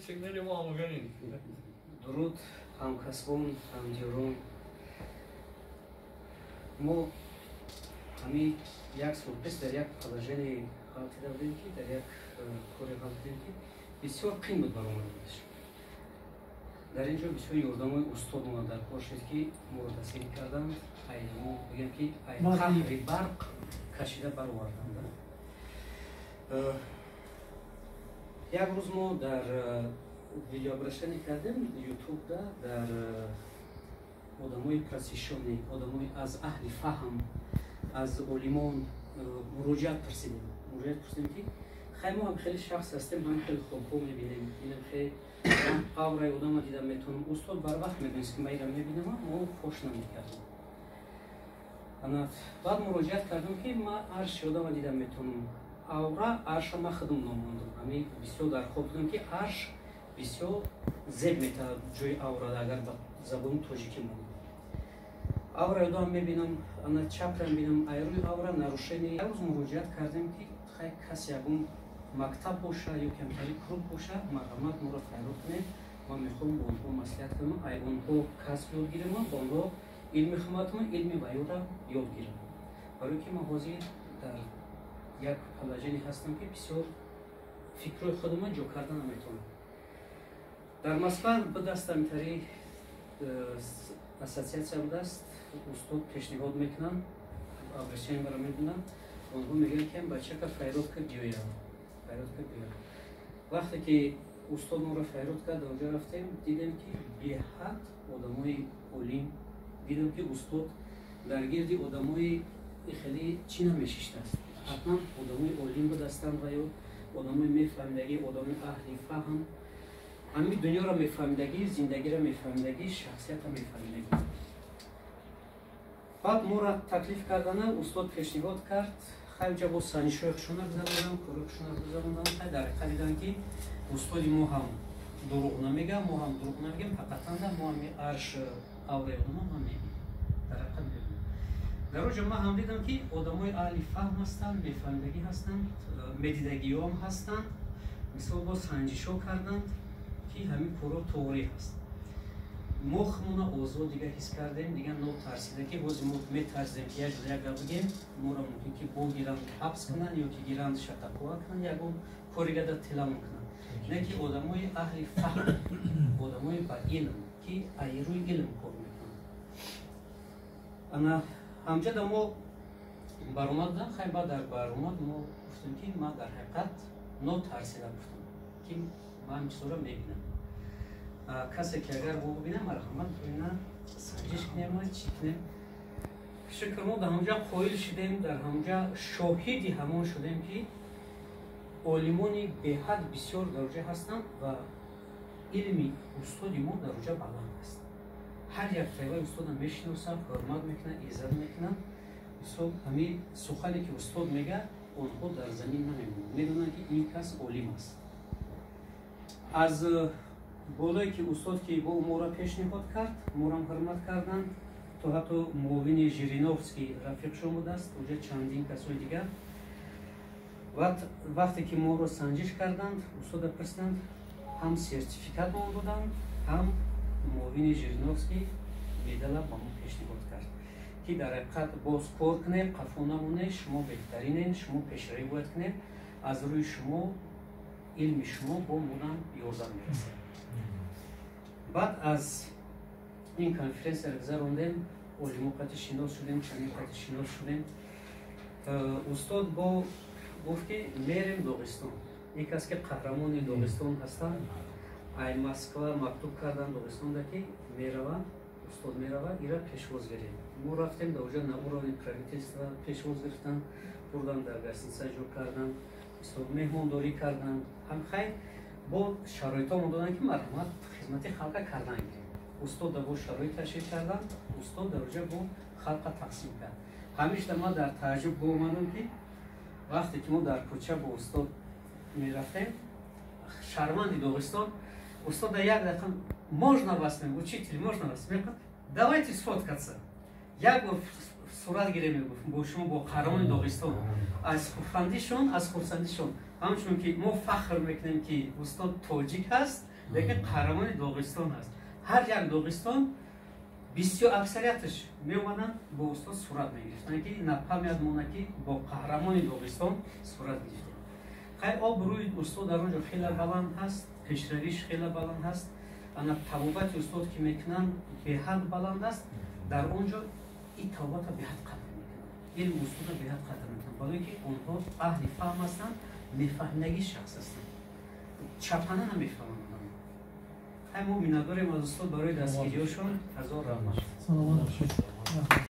Сигнали мо ҳамоганин. Дуруд, ҳамкасбон, ҳамдиёрон. Мо ҳамин як сол пеш дар як положение ғалтида будем, ки дар як коре ғалтидем, ки бисёр қин буд баромаданаш. Дар ин ҷо бисёр ёрдамои устод омад дар кор шуд, ки моро дастгирӣ карданд. Ай мо бигем, ки ай қаҳри барқ кашида бароварданд. Як рӯз мо дар видеообращение кардем ютубда, дар одамои просвещённый, одамои аз аҳли фаҳм, аз олимон муроҷиат пурсидем. Муроҷиат пурсидем, ки хай, мо ҳам хеле шахс ҳастем, ҳам хеле хобҳо мебинем, инам хеле авраи одама дида метавонам. Устод барвақт медонист, ки ма ира мебинам, мо фош намекардем. Ана баъд муроҷиат кардам, ки ма арши одама дида метавонам. Авра арша ма худам номондам. Ҳами бисёр дар хоб дидам, ки арш бисёр зеб метавад ҷои аврада, агар ба забони тоҷикӣ монам. Авраи одам мебинам, ана чакра мебинам, айрӯи авра нарушение. Як рӯз муроҷиат кардем, ки хай, касе ягон мактаб боша ё камтари клуб боша, марҳамат, моро файрод кунед. Ман мехоҳам бо онҳо маслиҳат кунам, ай онҳо касб ёд гирам, бо онҳо илми хидматма, илми ваёра ёд гирам, барои ки ман ҳозир дар як положение ҳастам, ки бисёр фикрҳои худама ҷо карда наметавонам. Дар Москва будааст амитари ассотсиатсия будааст. Устод пешниҳод мекунанд, обращение бара мебинанд. Онҳо мегӯянд, ки бачака файрод ка биёяд, файрод ка биёяд. Вақте ки устод моро файрод кард, онҷо рафтем, дидем, ки беҳад одамои олим. Дидем, ки устод дар гирди одамои хеле чӣ намешиштааст, ҳатман одамои олим будастанд ва ё одамои мефаҳмидагӣ, одамои аҳли фаҳм, ҳамин дунёро мефаҳмидагӣ, зиндагиро мефаҳмидагӣ, шахсиятро мефаҳмидагӣ. Баъд моро таклиф кардана, устод пешниҳод кард. Хай, ҷа бо санҷишҳои хушона гузарондан, кори хушона гузарондан. Хай, дар ҳақиқат дидан, ки устоди мо ҳам дурӯғ намегӯяд, мо ҳам дурӯғ намегӯем. Ҳақиқатан мо ҳами арш авраи одама ман мебинем, дар ҳақиқат мебинем. Дар оҷо ман ҳам дидам, ки одамои аҳли фаҳм ҳастанд, мефаҳмидагӣ ҳастанд, медидагиҳоам ҳастанд. Мисол, бо санҷишҳо карданд, ки ҳамин корҳо тоғрӣ ҳаст. Мо худмона озод дига ҳис кардем, дига нотарсида, ки ҳозир мо метарсидем, ки як як гап бигем, моро мумкин ки богиранд, ҳабс кунанд ё ки гиранд, шатакова кунанд, ягон корига теламон кунанд. Не ки одамои аҳли фаҳм, одамои ба илм, ки айрӯи илм кор мекунанд. Ана ҳамҷада мо баромад дам. Хай, баъд дар баромад мо гуфтем, ки ман дар ҳақиқат нотарсида гуфтам, ки ман чизоро мебинам. Касе ки агар бубинам, марҳамат, бибина, санҷиш кунем, чӣ кунем. Шукр, мо дар ҳамҷа қоил шудем, дар ҳамҷа шоҳиди ҳамон шудем, ки олимони беҳад бисёр дар оҷа ҳастанд ва илми устоди мо дар оҷа баланд аст. Ҳар як тайваи устода мешиносад, ҳурмат мекунад, иззат мекунад. Мисол, ҳамин сухане ки устод мегӯяд, онҳо дар замин намемонанд, медонанд, ки ин кас олим аст. Аз болое ки устод ки бо моро пешниҳод кард, морам ҳурмат карданд, то ҳатто муовини Жириновский рафиқшон будааст, оҷа чандин касои дигар. Вақте ки моро санҷиш карданд, устода пурсиданд, ҳам сертификат мо доданд, ҳам муовини Жириновский медала ба мо пешниҳод кард, ки дар ҳақиқат боз кор кунем, қафо намонед, шумо беҳтаринед, шумо пешравӣ бояд кунед, аз рӯи шумо, илми шумо бо модам ёрдам мерасад. Баъд аз ин конференсияро гузарондем, олимо қати шинос шудем, чандин қати шинос шудем. Устод бо гуфт, ки мерем Доғистон. Ин кас ки қаҳрамони Доғистон ҳастанд, ай Москва мактуб кардан Доғистонда, ки мераванд, устод мерава, ира пешвоз гирем. Мо рафтем дар оҷа, на уровни правительства пешвоз гирифтан, бурдан, дар гостиница ҷо кардан, меҳмондорӣ карданд. Ҳам хай, бо шароитҳо доданд, ки марҳамат, хизмати халқа кардан гирем. Устод бо шароит ташкил карданд, устод дар оҷа бо халқа тақсим кард. Ҳамишта ман дар тааҷҷуб омадам, ки вақте ки мо дар кӯча бо устод мерафтем, шарманди Доғистон устода як дақиқа: «Можно вас, учитель, можно вас?» «Давайте сфоткаться», як бор сурат гирем, мегуфт, бо шумо, бо қаҳрамони Доғистон. Аз хурсандишон, аз хурсандишон. Ҳамчун ки мо фахр мекунем, ки устод тоҷик ҳаст, лекин қаҳрамони Доғистон ҳаст. Ҳар як Доғистон бисёр аксарияташ меомаданд, бо устод сурат мегирифтанд, ки на память мона, ки бо қаҳрамони Доғистон сурат гирифтем. Хай, обрӯи устод дар он ҷо хеле баланд ҳаст, пешравиш хеле баланд ҳаст. Ана табобати устод, ки мекунанд, беҳад баланд аст. Дар он ҷо ин табобата беҳад қадр мекунанд, илми устода беҳад қадр мекунанд, барое ки онҳо аҳли фаҳм ҳастанд, мефаҳмидагӣ шахс ҳастанд, чапана намефаҳманд. Хай, мо миннатдорем аз устод барои дастгириҳошон. Ҳазор раҳмат. Саломат бошед.